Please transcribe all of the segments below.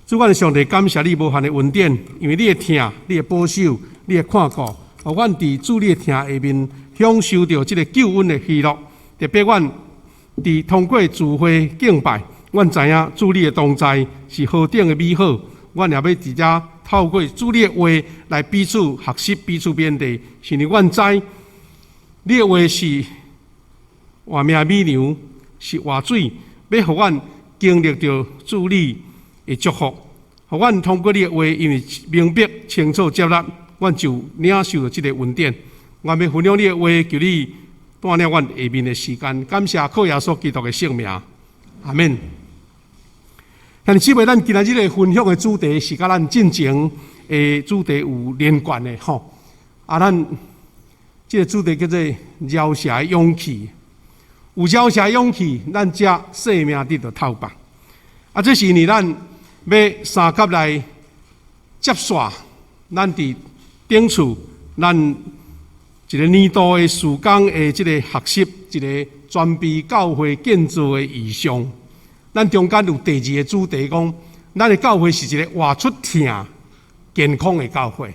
主，阮的上帝，感謝你無限的恩典，因為你的疼、你的保守、你的看顧，予阮佇主你的疼下面享受著這个救恩的喜樂。特別阮佇通過聚會敬拜，阮知影主你的同在是何等的美好。阮也欲佇遮透過主你的話來彼此學習、彼此勉勵，是因為阮知你的話是活命米糧，是活水，欲予阮經歷著主你的祝福，予阮通過你的話，因為明白清楚接納，阮就領受著這个恩典。阮欲分享你的話，求你帶領阮下面的時間，感謝靠耶穌基督的聖名，阿們。兄弟姊妹，咱今仔日的分享的主題是佮咱進前的主題有連貫的吼。啊，咱這个主題叫做饒赦的勇氣。有饒赦的勇氣，咱才生命得著透放。啊，這是因為咱欲三級來接續，咱佇頂次咱一個年度的事工的這個學習，一個全備教會建造的異象。咱中間有第二個主題講，咱的教會是一個活出疼健康的教會。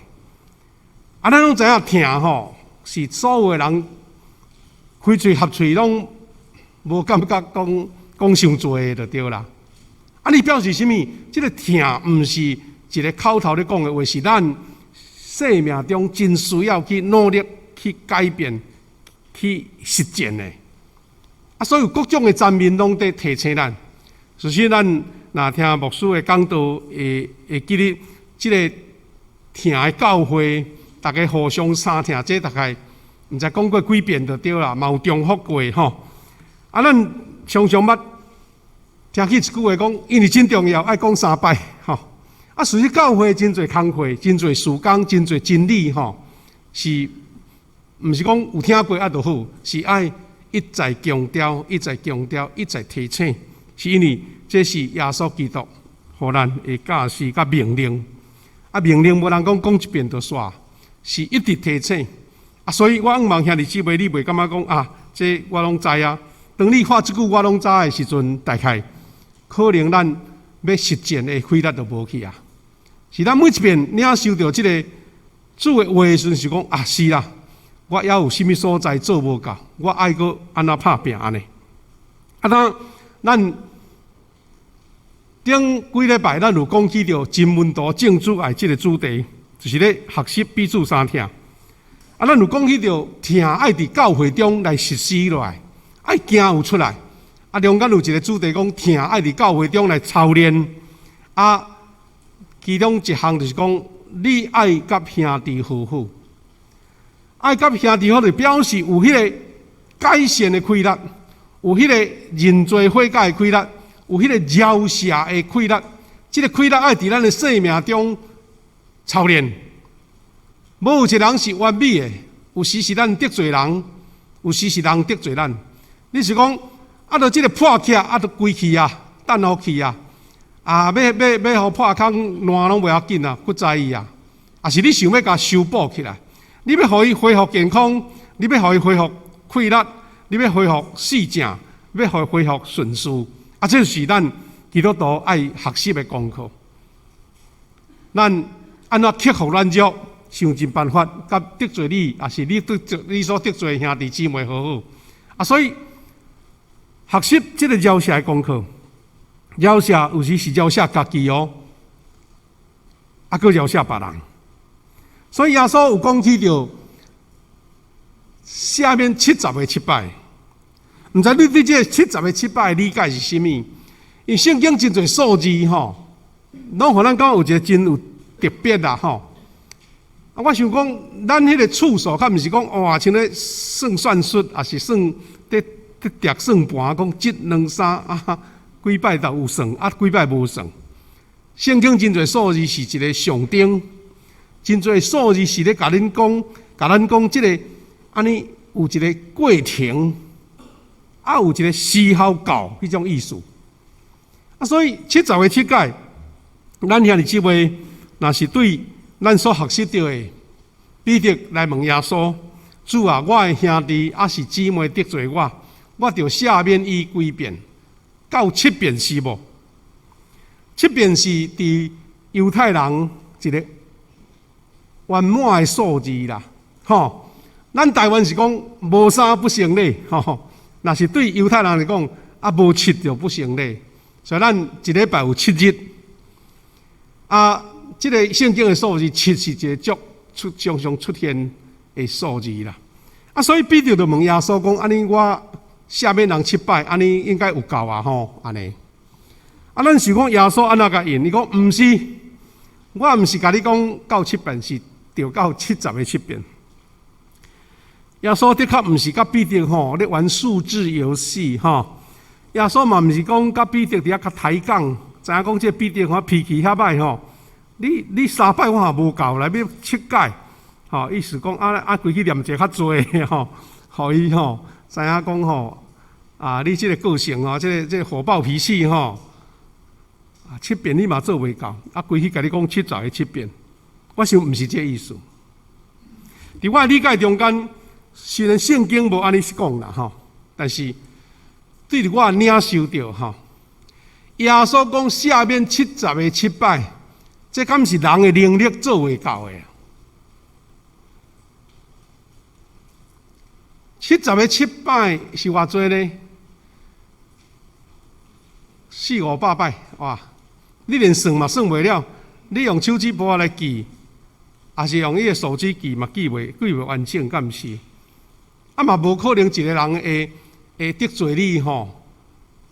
啊，咱攏知影疼吼，是所有的人開喙合喙攏無感覺講講傷濟就對啦。啊，你表示啥物？這个疼毋是一個口頭咧講的話，是咱生命中真需要去努力去改變、去實踐的。啊，所以有各種的層面攏佇提醒咱。首先，咱若聽牧師的講道，會記得這个疼的教會，逐家互相相疼，這大概毋知講過幾遍就對啦，嘛有重複過吼。啊，咱常常捌聽起一句話講，因為真重要，愛講三擺吼。啊，事實教會真濟工課，真濟事工，真濟真理吼，是毋是講有聽過啊就好？是愛一再強調，一再強調，一再提醒，是因為這是耶穌基督予咱的教示佮命令。啊，命令無人講講一遍就煞，是一直提醒。啊，所以我向望兄弟姊妹，你袂感覺講啊，這我攏知啊。當你發這句我攏知的時陣，大概可能咱欲實踐的氣力就無去啊。是咱每一遍領受著這个主的話的時陣，是講啊，是啦，我猶有啥物所在做無夠，我愛閣按怎拍拚按呢？啊，當咱頂幾禮拜，咱有講起著真門徒證主愛這个主題，就是咧學習彼此相疼。啊，咱有講起著疼愛佇教會中來實施落來，愛行有出來。啊，中間有一个主題講疼愛佇教會中來操練。啊，其中一項就是講，你愛佮兄弟和好，愛佮兄弟和好，就表示有彼个改善的氣力，有彼個認罪悔改的氣力，有彼個饒赦的氣力。這个氣力愛佇咱的生命中操練。無有一個人是完美的，有時是咱得罪人，有時是人得罪咱。你是講啊，著這个破起啊，著規氣啊，等予去啊，啊，欲欲欲予破空爛攏袂要緊啊，不在意啊。抑是你想欲共修補起來，你欲予伊恢復健康，你欲予伊恢復氣力，你欲恢復四正，欲予伊恢復順序。啊，這是咱基督徒愛學習的功課。咱按怎克服軟弱，想盡辦法，共得罪你，抑是你得罪你所得罪的兄弟姊妹和好。啊，所以學習這个饒赦的功課，饒赦有時是饒赦家己哦，啊，閣饒赦別人。所以耶穌有講起著赦免七十个七擺，毋知你對這个七十个七擺的理解是啥物？因為聖經真濟數字吼，攏予咱感覺有一个真有特別啦吼。啊，我想講，咱彼个次數較毋是講哇，像咧算算術，抑是算佇佇疊算盤，講一兩三啊，幾擺都有算，啊幾擺無算。聖經真濟數字是一个象徵，真濟數字是咧共恁講，共咱講這个按呢有一个過程，啊有一个時候到彼種意思。啊，所以七十个七擺，咱兄弟姊妹若是對咱所學習著的，彼得來問耶穌：主啊，我的兄弟抑是姊妹得罪我，我著赦免伊幾遍？到七遍是無？七遍是佇猶太人一個圓滿的數字啦，吼。咱台灣是講無三不成禮，吼。若是對猶太人來講，啊無七就不成禮，所以咱一禮拜有7日。啊，這个聖經的數字七是一個足出常常出現的數字啦。啊，所以彼得就問耶穌講：按呢我赦免人七擺，按呢應該有夠啊吼？按呢。啊，咱想講耶穌按怎共應？伊講毋是，我毋是共你講到七遍，是著到77個7遍。耶穌的確毋是佮彼得吼咧玩數字遊戲吼。耶穌嘛毋是講佮彼得佇遐較抬槓，知影講這個彼得吼脾氣遐歹吼。你三擺我也無夠，來欲七擺，吼，意思講啊啊，規氣念一个較濟吼，予伊吼知影講吼啊，你這個個性吼，這個火爆脾氣吼，啊七遍你嘛做袂到，啊規氣共你講77個7遍，我想毋是這个意思。佇我的理解中間，雖然聖經無按呢講啦吼，但是對我領受著吼，耶穌講赦免77個7擺，這敢是人的能力做袂到的？77個7擺是偌濟呢？四五百擺，哇！你連算嘛算袂了，你用手指拇仔來記，抑是用伊的手機記嘛記袂完整，敢毋是？啊嘛無可能一個人會得罪你吼，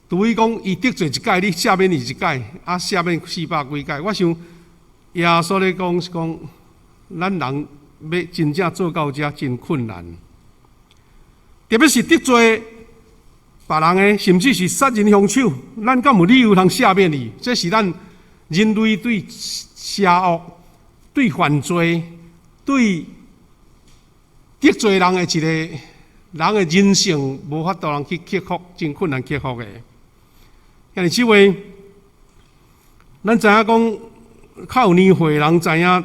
除非講伊得罪一擺，你赦免伊一擺，啊赦免四百幾擺。我想耶穌咧講是講，咱人欲真正做到遮真困難，特別是得罪別人的，甚至是殺人兇手，咱敢有理由通赦免伊？這是咱人類對邪惡、對犯罪、對得罪人的一個人的人性，無法度人去克服，真困難克服的。兄弟姊妹，咱知影講，較有年歲人知影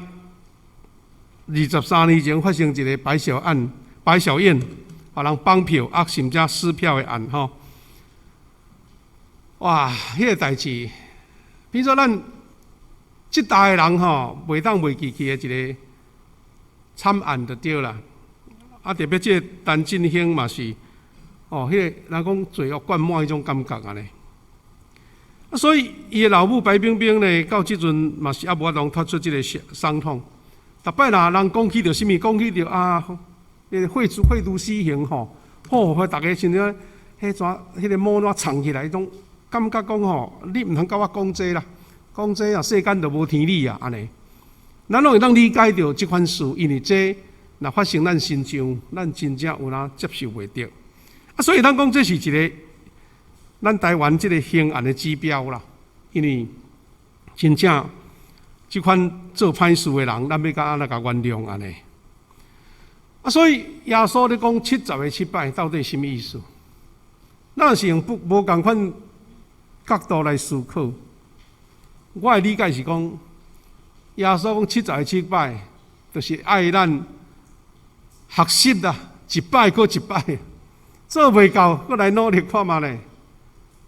，23年前發生一個白小案、白曉燕，予人綁票啊，甚至撕票的案吼。哇，彼个代誌，比如說咱這代的人吼，袂當袂記起的一個慘案就對啦。啊，特別這個陳進興嘛是，哦，彼个人講罪惡灌滿彼種感覺按呢。啊，所以伊的老母白冰冰呢，到這陣嘛是猶無法度脫出這个傷痛。逐擺若人講起著啥物，講起著啊，彼个廢除死刑吼，吼，予逐家親像彼怎彼个毛怎藏起來，彼種感覺講吼，你毋通佮我講這啦，講這啊，世間就無天理啊，按呢。咱攏會當理解著這款事，因為這若發生咱身上，咱真正有哪接受袂著。啊，所以咱講這是一个咱台灣這个刑案的指標啦，因為真正這款做歹事的人，咱欲共按怎共原諒按呢？啊，所以耶穌咧講77個7擺到底啥物意思？咱是用不無仝款角度來思考。我的理解是講，耶穌講77個7擺，就是愛咱學習啦，一擺閣一擺，做袂到，閣來努力看覓咧，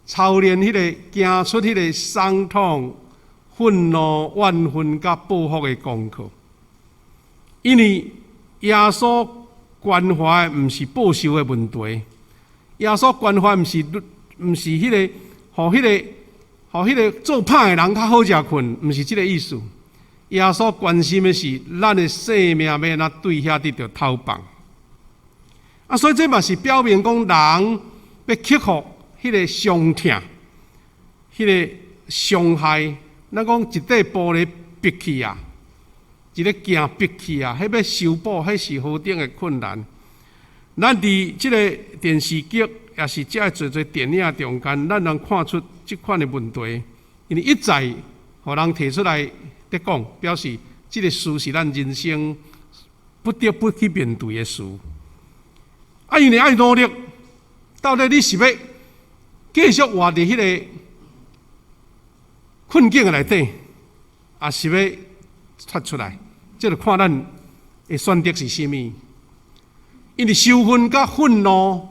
操練彼个行出彼個傷痛、憤怒、怨恨佮報復的功課。因為耶穌關懷的毋是報仇的問題，耶穌關懷毋是彼个，予彼個做歹的人較好食睏，毋是這个意思。耶穌關心的是咱的性命欲按怎對遐得著投放。啊，所以這嘛是表明講人欲克服彼个傷痛、彼个傷害。咱講一塊玻璃煏去啊，一个鏡煏去啊，彼欲修補，彼是何等的困難。咱佇這个電視劇，抑是遮濟濟電影中間，咱能看出這款的問題，因為一再予人提出來咧講，表示這个事是咱人生不得不去面對的事。啊，因為愛努力，到底你是欲繼續活佇彼个困境的內底，抑是欲脫出來？這就看咱的選擇是啥物。因為仇恨佮憤怒，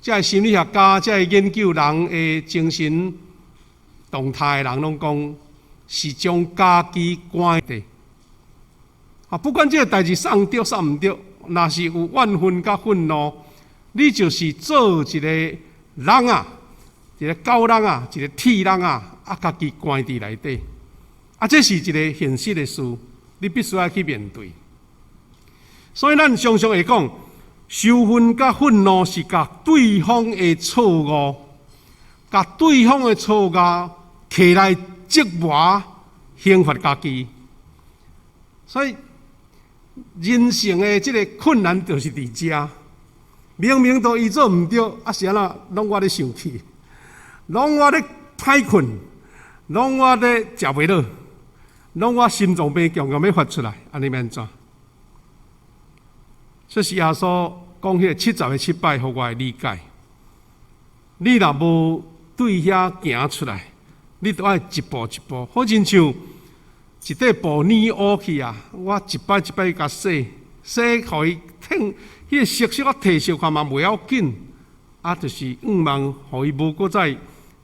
這个心理學家，這个研究人的精神動態的人攏講是將家己關佇。啊，不管這个代誌送著送毋著，若是有怨恨佮憤怒，你就是做一個人啊，一個狗人啊，一個鐵人啊，啊，家己關佇內底。啊，這是一個現實的事，你必須愛去面對。所以咱常常會講，仇恨佮憤怒是共對方的錯誤，共對方的錯誤提來折磨、刑罰家己。所以人生的這个困難就是佇遮，明明都伊做毋著，啊是按怎攏我咧生氣，攏我咧歹睏，攏我咧食袂落，攏我心臟病強強欲發出來，按呢欲按怎？這是耶穌講彼个七十个七擺，予我的理解。你若無對遐行出來，你著愛一步一步，好親像一塊布染烏去啊！我一擺一擺共洗，洗予伊褪，彼个色小可褪色看嘛袂要緊，啊，就是向望予伊無閣再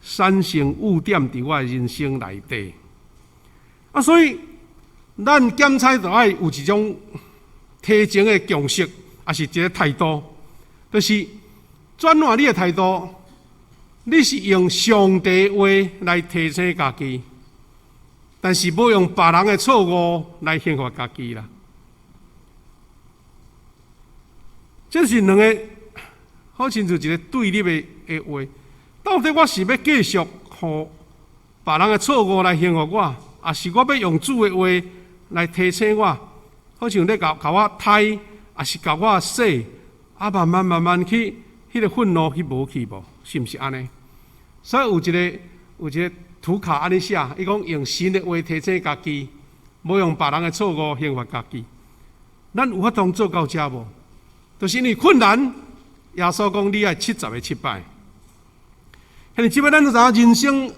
產生污點佇我的人生內底。啊，所以咱檢採著愛有一種提前的共識，抑是一个態度，就是轉換你的態度，你是用上帝話來提醒家己，但是無用別人的錯誤來刑罰家己啦。這是兩个好親像一个對立的的話。到底我是欲繼續予別人的錯誤來刑罰我，抑是我欲用主的話來提醒我？好像咧共共我刣，抑是共我洗，啊，慢慢慢慢去，彼个憤怒去無去無？是毋是按呢？所以有一个圖卡按呢寫，伊講用神的話提醒家己，無用別人的錯誤刑罰家己。咱有法度做到遮無？就是因為困難，耶穌講你愛七十个七擺。兄弟姊妹，咱都知影人生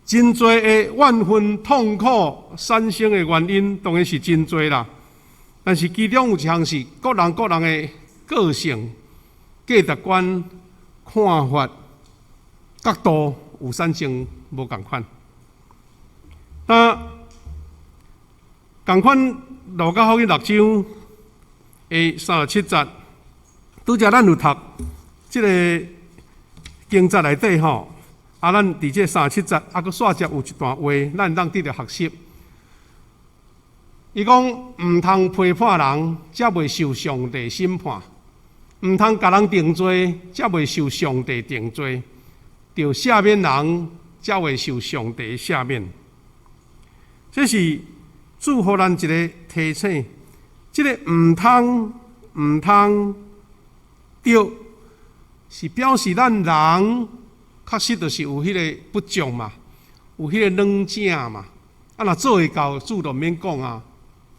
真濟的怨恨、痛苦產生的原因，當然是真濟啦。但是其中有一項是各人各人的個性、價值觀、看法、角度有產生無仝款。那仝款路加福音六章的37節，拄才咱有讀這个經節內底吼，啊，咱佇這三十七節，啊，閣煞接有一段話，咱通得著學習。伊講毋通批判人，才袂受上帝審判；毋通共人定罪，才袂受上帝定罪。著赦免人，才會受上帝赦免。這是主予咱一个提醒，這个毋通毋通著，是表示咱人確實就是有彼个不足嘛，有彼个軟正嘛。啊，若做會到，主就毋免講啊。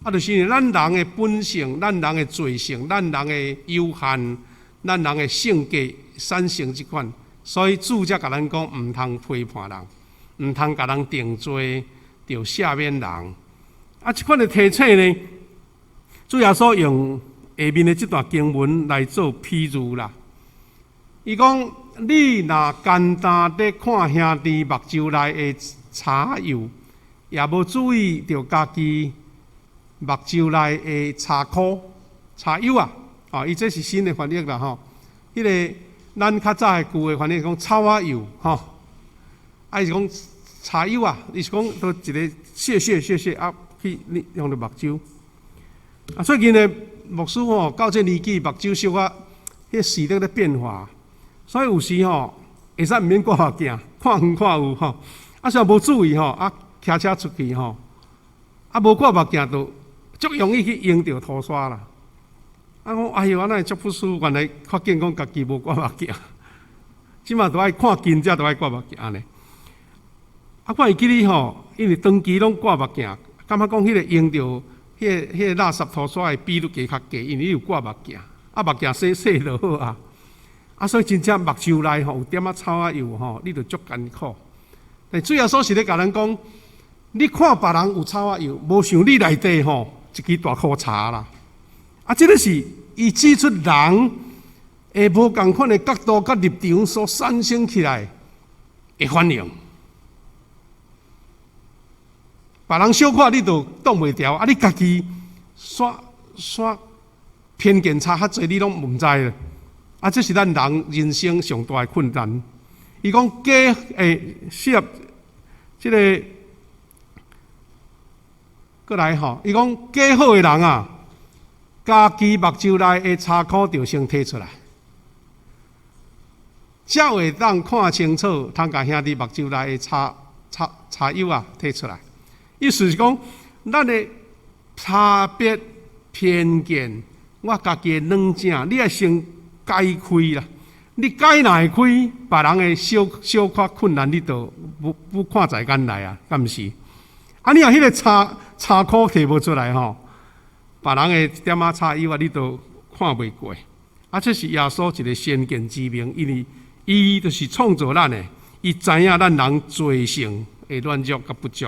啊，就是因為咱人的本性、咱人的罪性、咱人的有限、咱人的性格產生這款，所以主才共咱講，毋通批判人，毋通共人定罪，著赦免人。啊，這款的提醒呢，主耶穌用下面的這段經文來做譬喻啦。伊講：你若干焦咧看兄弟目睭內的柴幼，也無注意著家己目睭內的柴箍、柴幼啊！哦，伊這是新的翻譯啦吼。彼个咱較早的舊的翻譯講草仔幼吼，啊，伊是講柴幼啊，伊是講都一个細細細細啊，去你用著目睭。啊，最近的牧師吼，到這年紀目睭小可，彼視力咧變化，所以有時吼會使毋免掛目鏡，看遠看有吼，啊，煞無注意吼，啊，騎車出去吼，啊，無掛目鏡就足容易去湧著塗沙啦。啊，我哎喲，按呢會足不輸，原來發現講家己無掛目鏡，這馬都愛看近才都愛掛目鏡按呢。啊，我會記得吼，因為長期攏掛目鏡，感覺講彼个湧著彼个垃圾塗沙的比率加較低，因為你有掛目鏡，啊，目鏡洗洗就好啊。啊，所以真正目睭內吼有點仔草仔幼吼，你就足艱苦。但主耶穌是咧共咱講，你看別人有草仔幼，無想你內底吼一支大箍柴啦。啊，這个是伊指出人會無仝款的角度佮立場所產生起來的反應。別人小看你就擋袂牢，啊！你家己煞煞偏見差較濟，你攏毋知啦。啊，這是咱人人生上大的困難。伊講假欸，適合這个閣來吼，伊講假好的人啊，家己目睭內的柴箍著先提出來，才會當看清楚，通共兄弟目睭內的柴柴柴莠仔提出來。意思是講，咱的差別偏見，我家己的軟正，你愛先解開啦。你解若會開，別人的小小可困難，你都不不看在眼內啊，敢毋是？啊，你若彼个柴柴箍提無出來吼，別人的一點仔柴莠仔，你都看袂過。啊，這是耶穌一个先見之明，因為伊就是創造咱的，伊知影咱人罪性的軟弱佮不足。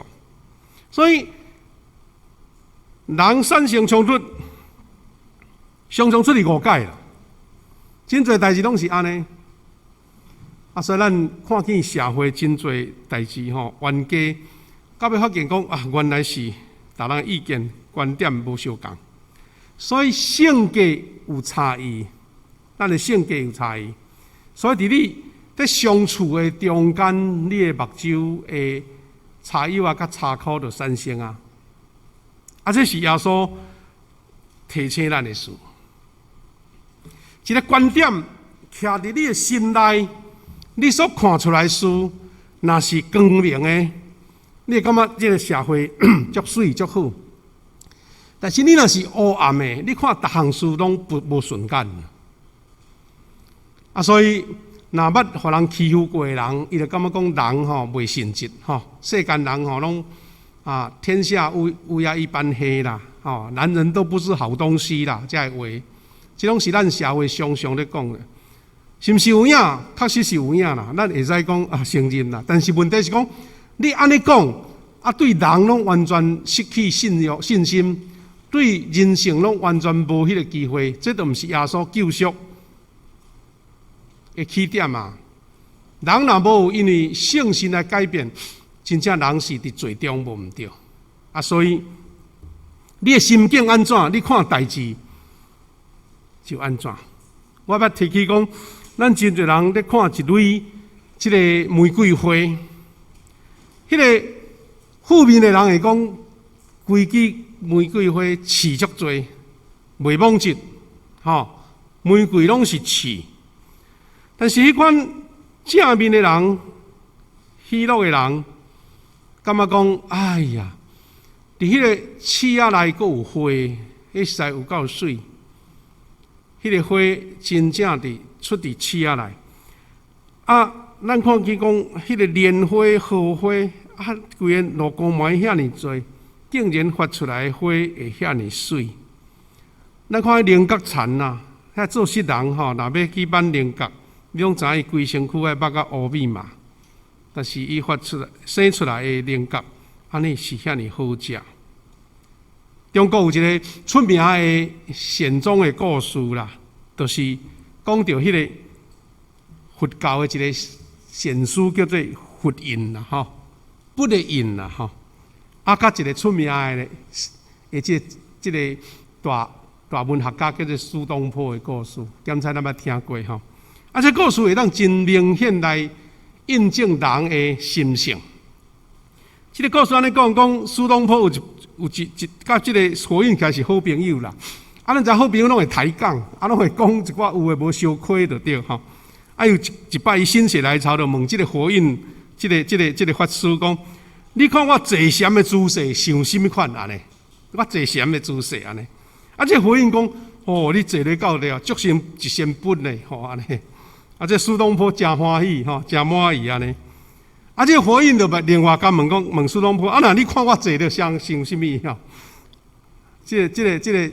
所以，人產生衝突，常常出於誤解啦。真濟代誌攏是按呢。啊，所以咱看見社會真濟代誌吼，冤家，到尾發現講啊，原來是逐人意見觀點無相仝。所以性格有差異，咱的性格有差異。所以佇你佇相處的中間，你的目睭的柴莠仔佮柴箍就產生啊！啊，這是耶穌提醒咱的事。一个觀點徛佇你的心內，你所看出來的事，若是光明的，你會感覺這个社會足媠足好。但是你若是烏暗的，你看逐項事攏不無順眼。啊，所以若捌予人欺負過的人，伊就感覺講人吼袂誠實吼，世間人吼攏啊天下烏烏鴉一般黑啦，吼男人都不是好東西啦，這个話，這攏是咱社會常常咧講的，是毋是有影？確實是有影啦，咱會使講啊承認啦。但是問題是講，你按呢講，啊對人攏完全失去信用信心，對人性攏完全無彼个機會，這都毋是耶穌救贖的起點啊！人若無因為聖神來改變，真正人是佇罪中無毋對啊！所以你的心境按怎，你看代誌就按怎。我捌提起講，咱真濟人咧看一蕊這个玫瑰花，彼个負面的人會講，規支玫瑰花刺足濟，袂摸質，吼，玫瑰攏是刺。但是彼款正面的人、喜樂的人，感覺講，哎呀，佇彼个刺仔內閣有花，彼實在有夠媠。彼个花真正佇出佇刺仔內。啊，咱看見講，彼个蓮花、荷花，啊，規个露光糜遐爾濟，竟然發出來的花會遐爾媠。咱看彼菱角田啊，遐做穡人吼，若欲去挽菱角，你攏知影伊規身軀愛挽甲烏密嘛。但是伊發出來、生出來的菱角，按呢是遐爾好食。中國有一个出名的禪宗的故事啦，就是講著彼个佛教的一个禪師叫做佛印啦，吼，佛的印啦，吼，啊，佮一个出名的，的這個這个大大文學家叫做蘇東坡的故事，敢猜咱捌聽過吼？啊，這故事會當真明顯來印證人的心性。這个故事按呢講，講蘇東坡有一有一一佮這个佛印其實是好朋友啦。啊，咱知好朋友攏會抬槓，啊，攏會講一寡有的無相虧就對吼。啊，有一一擺伊心血來潮，就問這个佛印，這个這个這个法師講：你看我坐禪的姿勢像啥物款按呢？我坐禪的姿勢按呢？啊，這佛印講：哦，你坐咧到了，足像一身佛呢，吼按呢。啊，這蘇東坡誠歡喜吼，誠滿意按呢。啊，這佛印就另外共問講，問蘇東坡：啊，若你看我坐咧像像啥物吼？這个、這个、這个、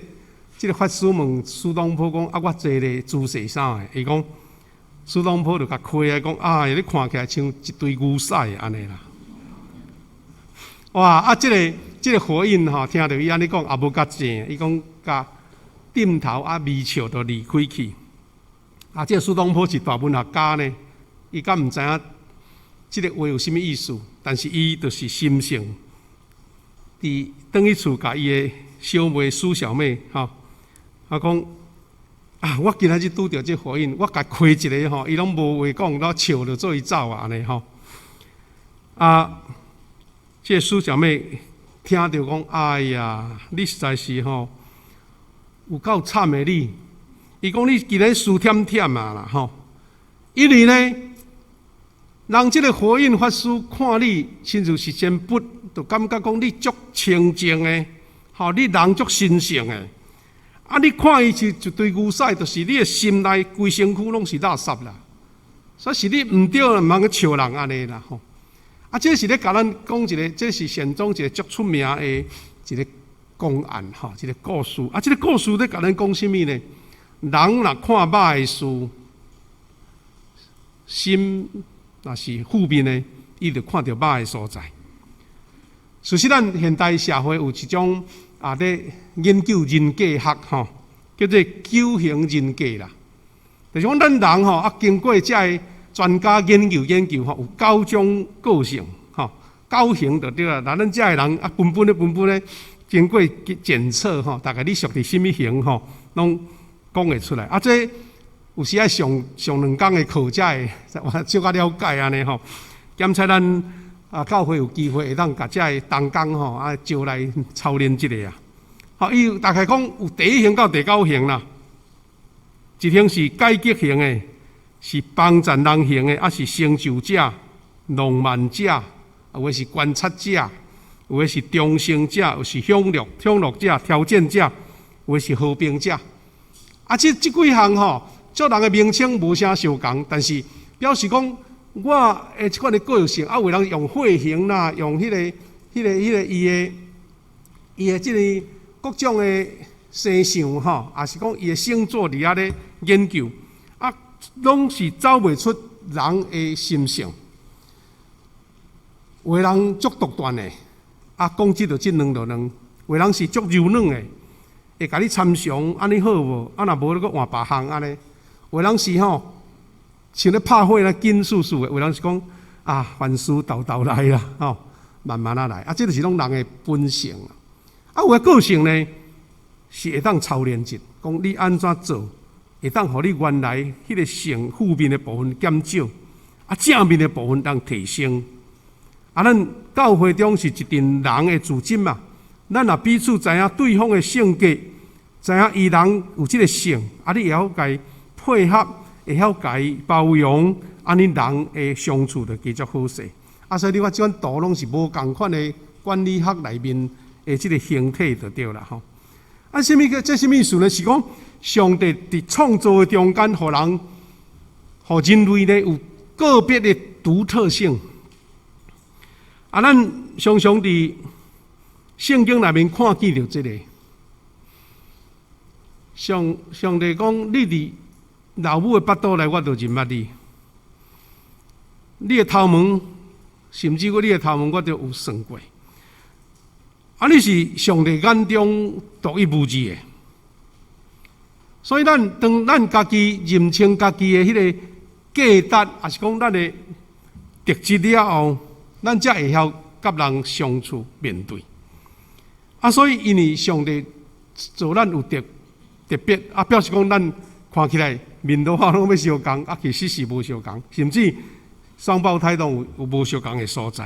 這个法師問蘇東坡講：啊，我坐咧姿勢啥的？伊講，蘇東坡就共開啊，講：啊，你看起來像一堆牛屎按呢啦。哇！啊，這个、這个佛印吼，聽著伊按呢講，也無較正，伊講共點頭啊，微笑就離開去。啊，這个蘇東坡是大文學家呢，伊敢毋知影這个話有啥物意思？但是伊就是心性。佇轉去厝，共伊的小妹蘇小妹吼，啊講啊，我今仔日拄著這火印，我共開一个吼，伊攏無話講，攏笑著做伊走啊按呢吼。啊，這个蘇小妹聽著講，哎呀，你實在是吼有夠慘的你。伊講你今日輸忝忝啊啦吼，因為呢，人這个火印法師看你親像是仙佛，就感覺講你足清淨的，吼，你人足神聖的。啊，你看伊是一堆牛屎，就是你的心內規身軀攏是垃圾啦。所以是你毋對，毋通去笑人按呢啦吼。啊，這是咧共咱講一个，這是禪宗一个足出名的一个公案吼，一个故事。啊，這个故事咧共咱講啥物呢？人若看歹的事，心若是負面的，伊就看著歹的所在。事實咱現代社會有一種啊，咧研究人格學吼，叫做九型人格啦。就是講咱人吼啊，經過這个專家研究研究吼，有九種個性吼，九型就對啦。那咱這个人啊，分分咧分分咧，經過檢測吼，大概你屬佇啥物型吼，攏講會出來。啊，這有時愛上上兩工的課才會小可了解按呢吼。兼且咱啊，教會有機會會當共這个同工吼啊招來操練這个啊。吼，伊大概講有第一型到第九型啦。一型是改革型的，是幫贊人型的，抑是成就者、浪漫者，有的是觀察者，有的是忠誠者，有是享樂享樂者、挑戰者，有的是和平者。啊，這這幾項吼，做人的名稱無啥相仝，但是表示講我的這款的個性，啊，有的人用血型啦，用彼個、彼個、彼個伊的伊的這个各種的星象吼，抑是講伊的星座佇遐咧研究，啊，攏是走袂出人的心性。有的人足獨斷的，啊，講這就這，軟就軟；有的人是足柔軟的，會共你參詳，按呢好無？啊，若無你閣換別項按呢。有的人是吼，像咧拍火咧緊速速的；有的人是講啊，凡事沓沓來啦，吼，慢慢仔來。啊，這就是攏人的本性。啊，有的個性呢，是會當操練者，講你按怎做，會當予你原來彼个性負面的部分減少，啊，正面的部分當提升。啊，咱教會中是一群人的組織嘛，咱若彼此知影對方的性格，知影伊人有這个性，啊，你會曉共伊配合，會曉共伊包容，按呢人的相處就加足好勢。啊，所以你看這款圖攏是無仝款的管理學內面的這个形體就對啦吼。啊，啥物叫這啥物意思呢？是講上帝佇創造的中間，予人，予人類呢有個別的獨特性。啊，咱常常佇聖經內面看見著這个，上上帝講，你佇老母的腹肚內，我就認捌你。你的頭毛，甚至閣你的頭毛，我都有算過。啊，你是上帝眼中獨一無二的。所以咱當咱家己認清家己的彼个價值，抑是講咱的特質了後，咱才會曉佮人相處面對。啊，所以因為上帝造咱有特特別，啊，表示講咱看起來面都仔攏欲相仝，啊，其實是無相仝，甚至雙胞胎攏有有無相仝的所在。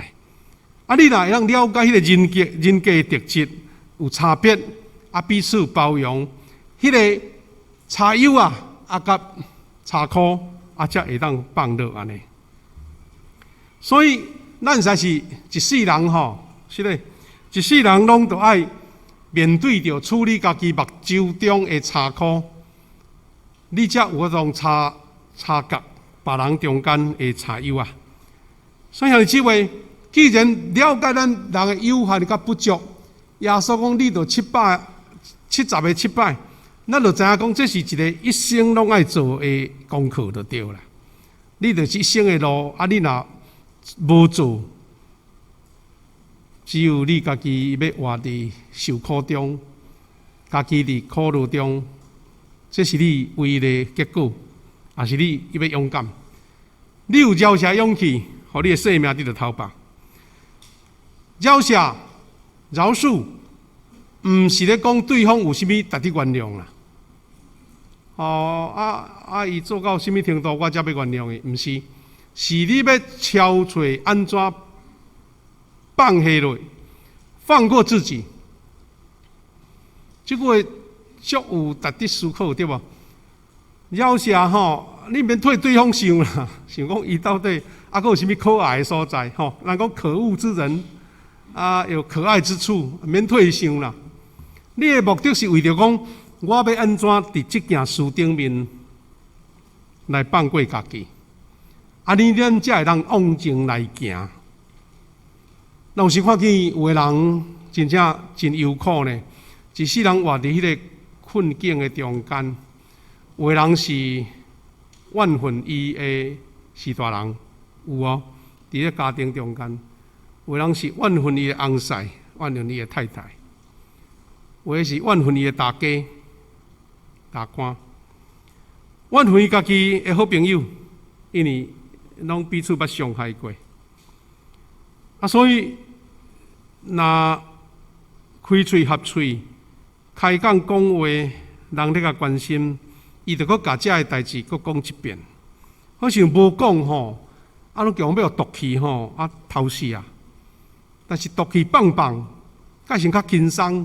啊，你若會當了解彼個人格人格的特質有差別，啊，彼此包容，彼个柴油啊，啊，佮柴箍啊，才會當放落按呢。所以咱實在是一世人吼，是咧，一世人攏著愛面對著處理家己目睭中的柴箍，你才有法度察察覺別人中間的柴油啊。所以兄弟姊妹，既然了解咱人的有限佮不足，耶穌講你著七百七十个七擺，咱就知影講這是一个一生攏愛做的功課就對啦。你就是一生的路，啊，你若無做，只有你家己欲活佇受苦中，家己佇苦惱中，這是你唯一的結果，抑是你欲勇敢？你有饒赦勇氣，予你的性命得著頭百。饒赦饒恕，毋是咧講對方有啥物值得原諒啦。哦，啊啊！伊做到啥物程度，我才欲原諒伊？毋是，是你欲超出按怎放下落，放過自己。這句話足有值得思考，對無？饒恕吼，你免替對方想啦，想講伊到底猶閣有啥物可愛的所在吼？人講可惡之人啊，有可愛之處，免替伊想啦。你的目的是為著講，我欲按怎佇這件事頂面來放過家己，按呢咱才會當往前來行。有時看見有的人真正真憂苦呢，一世人活佇彼个困境的中間，有的人是怨恨伊的序大人，有哦，佇咧家庭中間，有的人是怨恨伊的翁婿，怨恨伊的太太，有的是怨恨伊的大家、大官，怨恨伊家己的好朋友，因為攏彼此捌傷害過。啊，所以若開喙合喙，開講講話，人咧共關心，伊就閣共這个代誌閣講一遍，好像無講吼，啊，攏強欲毒氣吼，啊，頭死啊！但是毒氣放放，蓋先較輕鬆，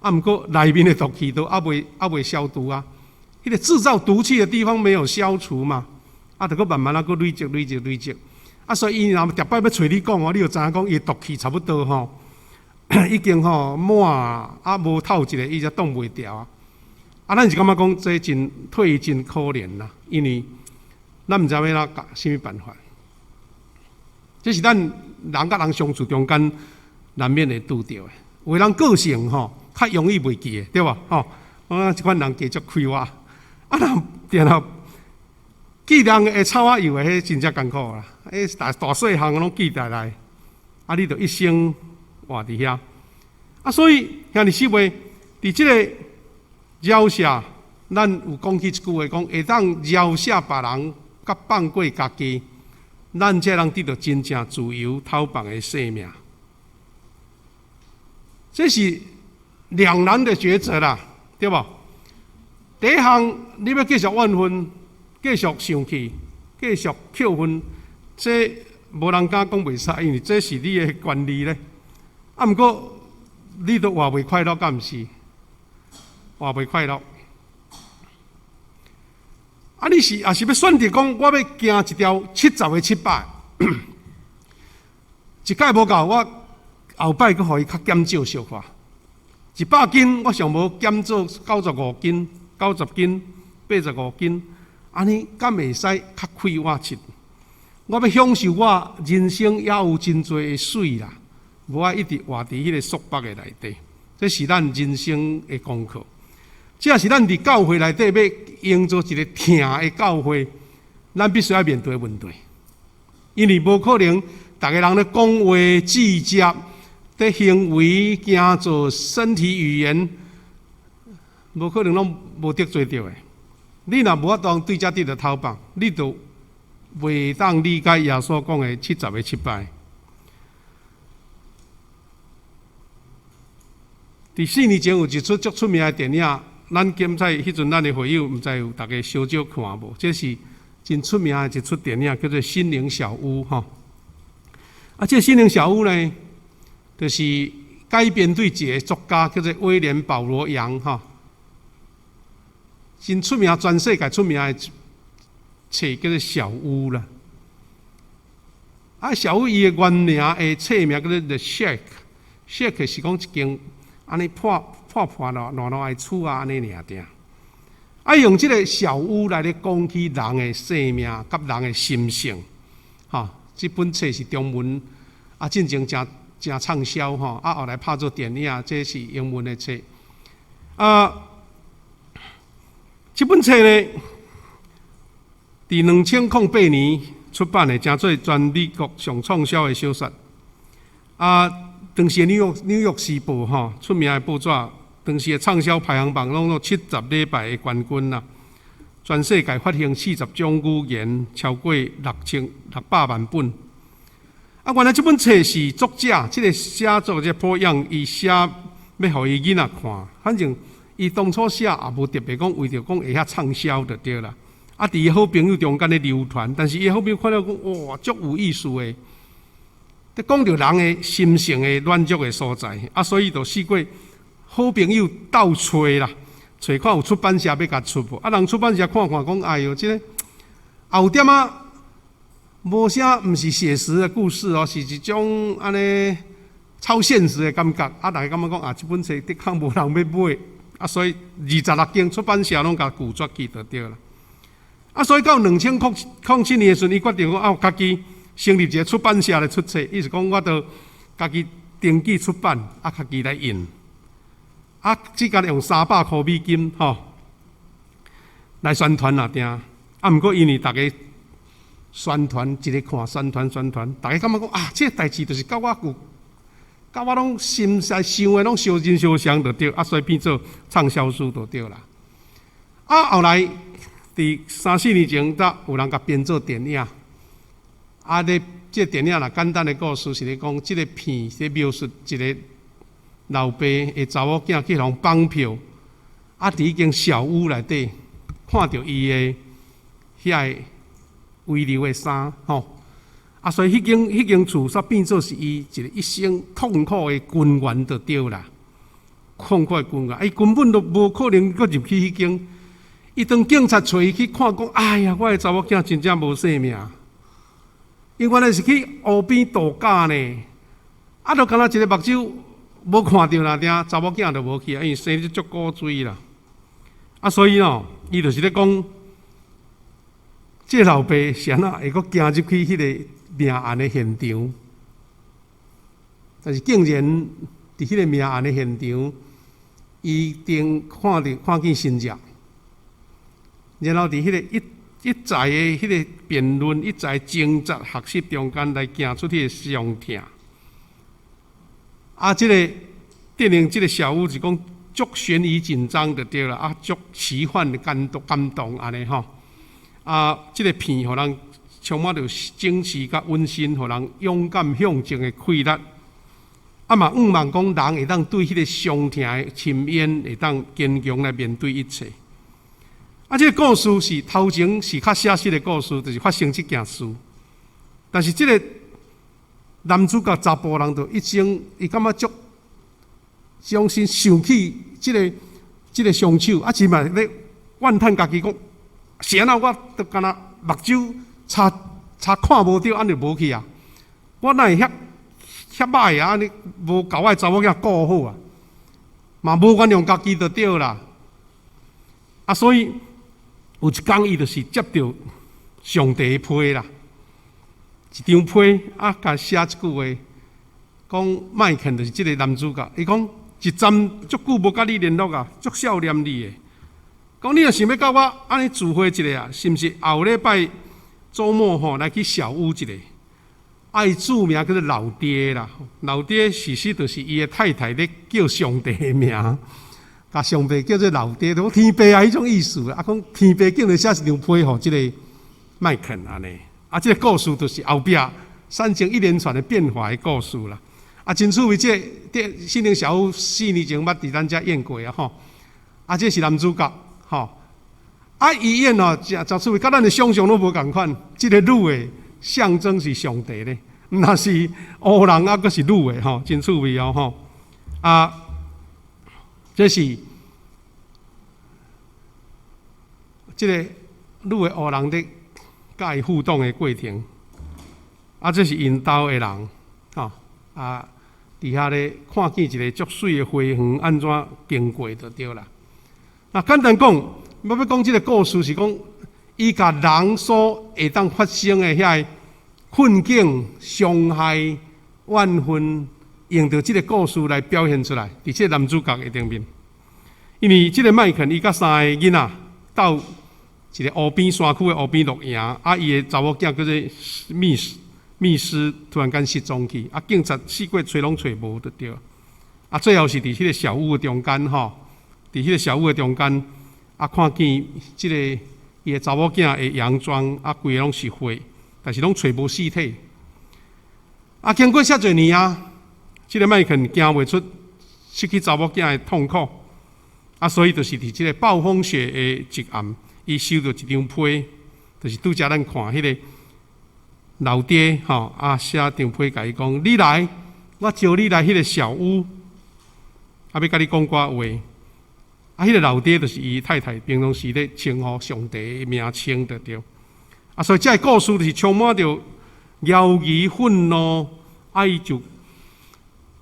啊，毋過內面的毒氣都猶未消除啊，彼个製造毒氣的地方沒有消除嘛，啊，就閣慢慢仔閣累積累積累積，啊，所以伊若逐擺欲揣你講哦，你就知影講伊毒氣差不多吼，已經吼滿啊，無透一下，伊才擋袂牢啊。啊，咱是感覺講這真替伊真可憐啦，因為咱毋知欲按怎啥物辦法。這是咱人佮人相處中間難免會拄著的。有的人個性吼較容易袂記的，對無？吼，我這款人加足開活，啊，若定定記人會草仔油的，彼真正艱苦啦。彼大大細項攏記佇內，啊，你就一生活佇遐。啊，所以兄弟姊妹，佇這個饒恕，咱有講起一句話，講會當饒恕別人，佮放過家己，咱才能得著真正自由透放的生命。這是兩難的抉擇啦，對無？第一項，你欲繼續怨恨、繼續生氣、繼續扣恨，這無人敢講袂使，因為這是你的權利咧。啊，毋過你都活袂快樂，敢毋是？活袂快樂。啊，你是也是欲選擇講，我欲行一條七十的七百，一擺無夠，我後擺閣予伊較減少小可。100斤，我上無減做95斤、90斤、85斤，按呢敢會使較快活一？我欲享受我人生，猶有真濟的媠啦，無愛一直活佇彼个束縛的內底。這是咱人生的功課。這也是咱佇教會內底欲營造一个疼的教會，咱必須愛面對的問題。因為無可能，逐个人咧講話直接，佇行為、行做、身體語言，無可能攏無得罪著的。你若無法度對這得著透放，你就袂當理解耶穌講的七十个七擺。佇4年前有一齣足出名的電影，咱檢採彼陣咱的會友，毋知有逐家小少看無？這是真出名的一齣電影，叫做《心靈小屋》吼。啊，這個《心靈小屋》呢，就是改編對一个作家叫做威廉保羅楊吼，真出名，全世界出名的冊叫做《小屋》啦。啊，小屋伊的原名的冊名叫做《The Shack》，Shack 是講一間按呢破破破爛爛爛的厝啊，按呢爾爾。啊，用這个小屋來咧講起人的生命佮人的心性，吼。這本冊是中文，啊，進前誠誠暢銷吼，啊，後來拍做電影，這是英文的冊。啊，這本冊呢，佇2008年出版的，成做全美國上暢銷的小說。啊，當時紐約時報吼出名的報紙，當時的暢銷排行榜攏做70禮拜的冠軍啦。全世界發行40種語言，超過6600萬本。啊，原來這本冊是作者，這個寫作者 Paul Young 伊寫欲予伊囡仔看，反正伊當初寫也無特別講為著講會遐暢銷就對啦。啊，佇伊好朋友中間咧流傳，但是伊好朋友看了講，哇，足有意思的，咧講著人的心性的軟弱的所在，啊，所以就試過好朋友鬥揣啦，揣看有出版社欲共出無？啊，人出版社看看講，哎喲，這個有點仔無啥，毋是寫實的故事哦，是一種按呢超現實的感覺。啊，大家感覺講啊，這本冊的確無人欲買，啊，所以26間出版社攏共拒絕去就對啦。啊，所以到2007年的時陣，伊決定講啊，家己成立一個出版社來出冊，意思講我著家己登記出版，啊，家己來印，啊，只干焦用300箍美金吼來宣傳爾定。啊，毋過因為逐家宣傳一个看，宣傳宣傳，逐家感覺講啊，這個代誌就是佮我有，佮我攏心在想的攏相真相像就對，啊，所以變做暢銷書就對啦。啊，後來佇三四年前，才有人共編做電影。啊，咧，這個電影若簡單的故事是咧講，這個片咧描述一個老爸的查某囝去予人綁票，啊，佇彼間小屋內底看著伊的遐個遺留的衫，吼。啊，所以彼間厝煞變做是伊一個一生痛苦的根源就對啦。痛苦的根源，伊根本都無可能閣入去彼間。伊當警察揣伊去看，講：哎呀，我的查某囝真正無性命。伊原來是去湖邊度假呢，啊，就干焦一个目睭無看著爾定，查某囝就無去啊，因為生得足古錐啦。啊，所以哦，伊就是咧講，這個老爸是按怎會閣行入去彼個命案的現場？但是竟然佇彼個命案的現場，伊定看著看見神跡。然後佇彼個一一再的彼個辯論、一再掙扎學習中間來行出彼個傷痛。啊，這個電影這個小屋是講足懸疑緊張就對啦，啊，足奇幻的感動感動按呢吼。啊，這個片予人充滿著驚喜佮溫馨，予人勇敢向前的氣力。啊嘛，向望講人會當對彼個傷痛的深淵，會當堅強來面對一切。啊，這個故事是頭前是較寫實的故事，就是發生這件事。但是這個男主角查埔人就一生，伊感覺足傷心，想起這個兇手，啊，是嘛咧怨嘆家己講，是按怎我都干焦目睭差差看無著，按呢就無去啊！我哪會遐遐歹啊？按呢無共我的查某囝顧好啊？嘛無原諒家己就對啦。啊，所以有一工伊就是接著上帝的批啦，一張批啊，共寫一句話，講麥肯就是這個男主角，伊講一陣足久無佮你聯絡啊，足想念你的。講你若想欲佮我按呢聚會一下啊，是毋是後禮拜週末吼來去小屋一下？啊，伊注名叫做老爹啦，老爹事實就是伊的太太咧叫上帝的名。共上帝叫做老爹，就天父啊，彼種意思啊。講天父竟然寫一張批予這個麥肯按呢。啊，這個故事就是後壁產生一連串的變化的故事啦。啊，真趣味，這個電心靈小屋4年前捌佇咱遮演過啊吼。啊，這是男主角吼。啊，伊演哦，誠誠趣味，佮咱的想象攏無仝款。這個女的象徵是上帝咧，毋若是烏人啊，閣是女的吼，真趣味哦吼。啊，這是這個女的烏人咧佮伊互動的過程。啊，這是𪜶兜的人，吼啊，佇遐咧看見一個足媠的花園，按怎經過就對啦。那簡單講，我欲講這個故事是講，伊共人所會當發生的遐个困境、傷害、怨恨，用著這個故事來表現出來，佇這個男主角的頂面。因為這個麥肯伊佮三个囡仔到一個湖邊山區的湖邊露營，啊，伊的查某囝叫做密斯，密斯突然間失蹤去，啊，警察四處揣攏揣無就對。啊，最後是佇彼個小屋的中間吼，佇彼個小屋的中間，啊，看見這個伊的查某囝的洋裝，啊，規个攏是血，但是攏揣無屍體。啊，經過遮濟年啊，這个麥肯行袂出失去查某囝的痛苦，啊，所以就是佇這个暴風雪的一暗，伊收著一張批，就是拄才咱看彼个老爹吼，啊，寫張批共伊講：你來，我招你來彼个小屋，啊，欲佮你講寡話。啊，彼个老爹就是伊太太，平常時咧稱呼上帝的名稱就對。啊，所以這个故事就是充滿著猶疑、憤怒，啊，伊就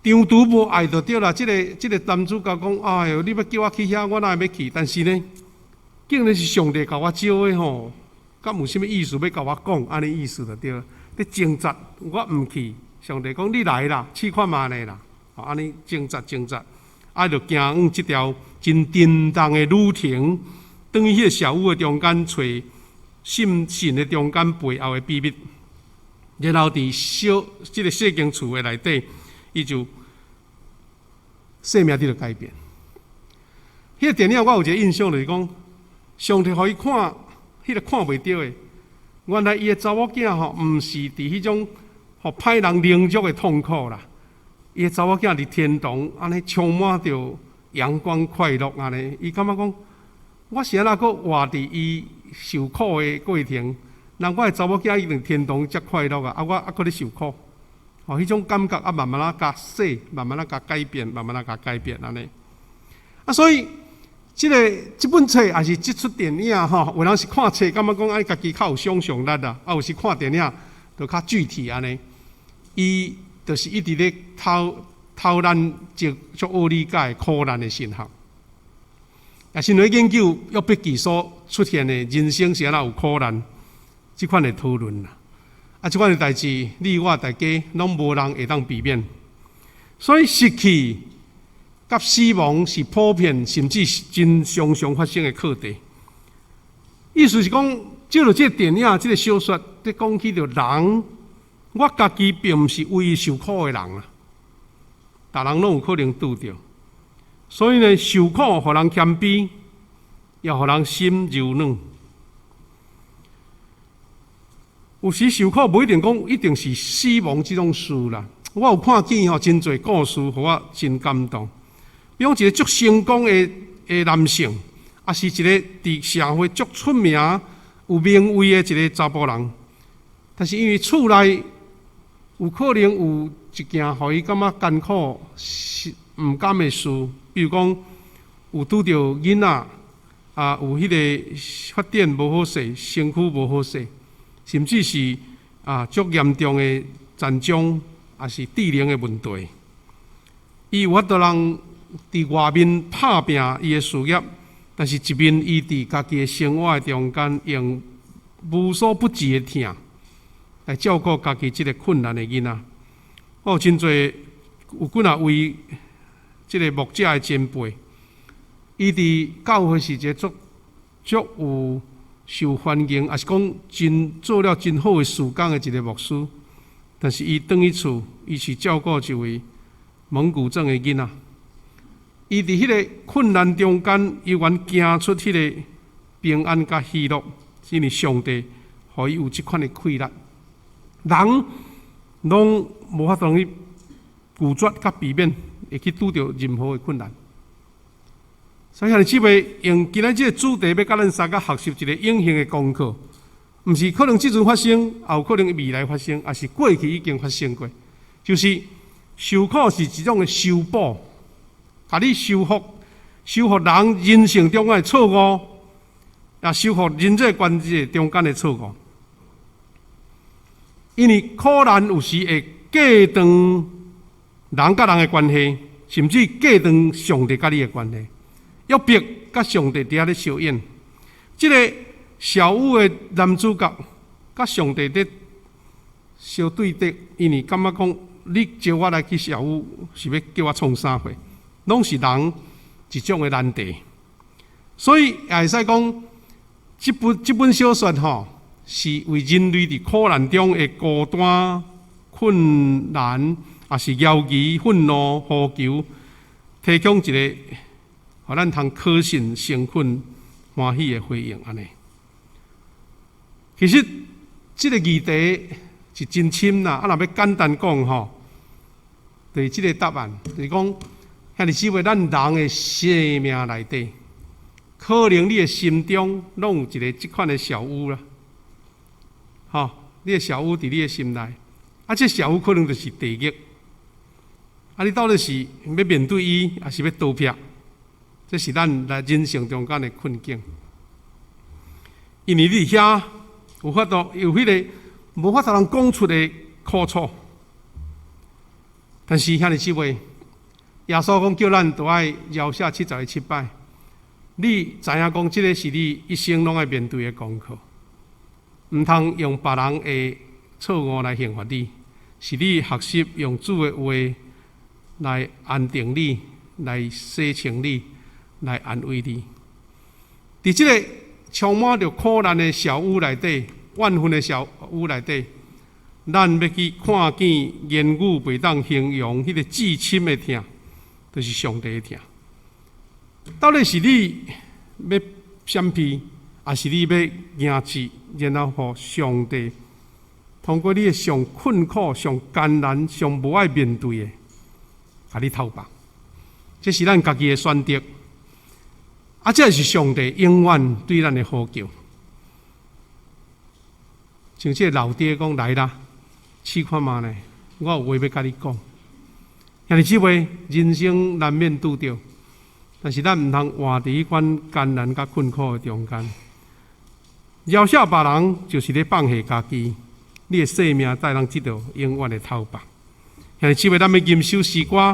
長途無愛就對啦。這个男主角講：哎喲，你欲叫我去遐，我哪會欲去？但是呢，竟然是上帝共我招的吼，敢有啥物意思欲共我講？按呢意思就對啦。咧掙扎，我毋去。上帝講：你來啦，試看覓呢啦。按呢掙扎掙扎，啊，就行往這條真沉重的旅程，轉去彼个小屋的中間揣信神的中間背後的秘密。然後佇小這个細間厝的內底，伊就生命佇咧改變。彼个電影我有一个印象，就是講，上帝予伊看，彼个看袂著的，原來伊的查某囝吼，毋是佇彼種予歹人凌辱的痛苦啦。伊的查某囝佇天堂，按呢充滿著陽光快樂按呢，伊感覺講，我是按怎閣活佇伊受苦的過程？人我的查某囝已經天堂遮快樂啊，啊我猶閣咧受苦，哦，彼種感覺啊，慢慢仔共洗，慢慢仔共改變，慢慢仔共改變按呢。啊，所以這本冊抑是這齣電影吼，有人是看冊，感覺講愛家己較有想像力啦，啊，有時看電影就較具體按呢。伊就是一直咧偷偷咱就足好理解苦難的神學。也是咧研究約伯記所出現的人生是按怎有苦難這款的討論啦。啊，這款的代誌，你我大家攏無人會當避免。所以失去佮死亡是普遍，甚至是真常常發生的課題。意思是講，藉著這个電影、這个小說，咧講起著人，我家己並毋是唯一受苦的人啊，逐人攏有可能拄著。所以呢，受苦予人謙卑，也予人心柔軟。有時受苦無一定講一定是死亡這種事啦。我有看見吼真濟故事，予我真感動。比如講一个足成功的男性，抑是一个佇社會足出名、有名威的一个查埔人，但是因為厝內有可能有一件予伊感覺艱苦、是毋甘的事，比如講有拄著囡仔，啊有彼个發展無好勢，身軀無好勢，甚至是啊足嚴重的殘障，抑是智能的問題，伊有法度通佇外面拍拚伊的事業，但是一面伊佇家己的生活的中間，用無所不至的疼來照顧家己這个困難的囡仔。我有真濟有幾若位這个牧者的前輩，伊佇教會是一个足足有受歡迎，抑是講真做了真好的事工的一个牧師，但是伊轉去厝，伊是照顧一位蒙古症的囡仔。伊佇彼个困難中間，猶原行出彼个平安佮喜樂，因為上帝予伊有這款的氣力。人攏無法度去拒絕佮避免會去拄著任何的困難。所以兄弟姊妹，用今仔這个主題，欲佮咱相共學習一个永恆的功課，毋是可能這陣發生，也有可能未來發生，抑是過去已經發生過。就是受苦是一種的修補，共你修復、修復人人性中間的錯誤，也修復人際關係中間的錯誤。因為苦難有時會隔斷人佮人的關係，甚至隔斷上帝佮你的關係。約伯佮上帝佇遐咧相應，這个小屋的男主角佮上帝佇相對敵，因為感覺講你招我來去小屋是欲叫我創啥貨，攏是人一種的難題。所以也會使講，這本小說吼，是為人類佇苦難中的孤單、困難，抑是猶疑、憤怒、呼求，提供一个予咱通可信、誠懇、歡喜的回應。按呢，其實這个議題是真深啦。啊，若欲簡單講吼，就是這个答案，就是講，兄弟姊妹，咱人的生命內底，可能你的心中攏有一个這款的小屋啦，吼，你的小屋佇你的心內，啊，這小屋可能就是地獄，啊，你到底是欲面對伊，抑是欲逃避？這是咱來人生中間的困境。因為你佇遐有法度有彼个無法度通講出的苦楚，但是兄弟姊妹，耶穌講叫咱都愛饒赦77擺，你知影講這个是你一生攏愛面對的功課，毋通用別人的錯誤來刑罰你，是你學習用主的話來安定你，來洗清你，來安慰你。佇這个充滿著苦難的小屋內底，怨恨的小屋內底，咱欲去看見言語袂當形容彼个至深的疼，就是上帝的疼。到底是你欲閃避，抑是你欲迎接，然後予上帝通過你的上困苦、上艱難、上無愛面對的，共你透放？這是咱家己的選擇。啊，這是上帝永遠對咱的呼叫。像這个老爹講來啦，試看覓呢？我有話欲共你講。兄弟姊妹，人生難免拄著，但是咱毋通活佇彼款艱難佮困苦的中間。饒赦別人，就是咧放下家己，你的生命才會當得到永遠的透放。兄弟姊妹，咱欲吟首詩歌。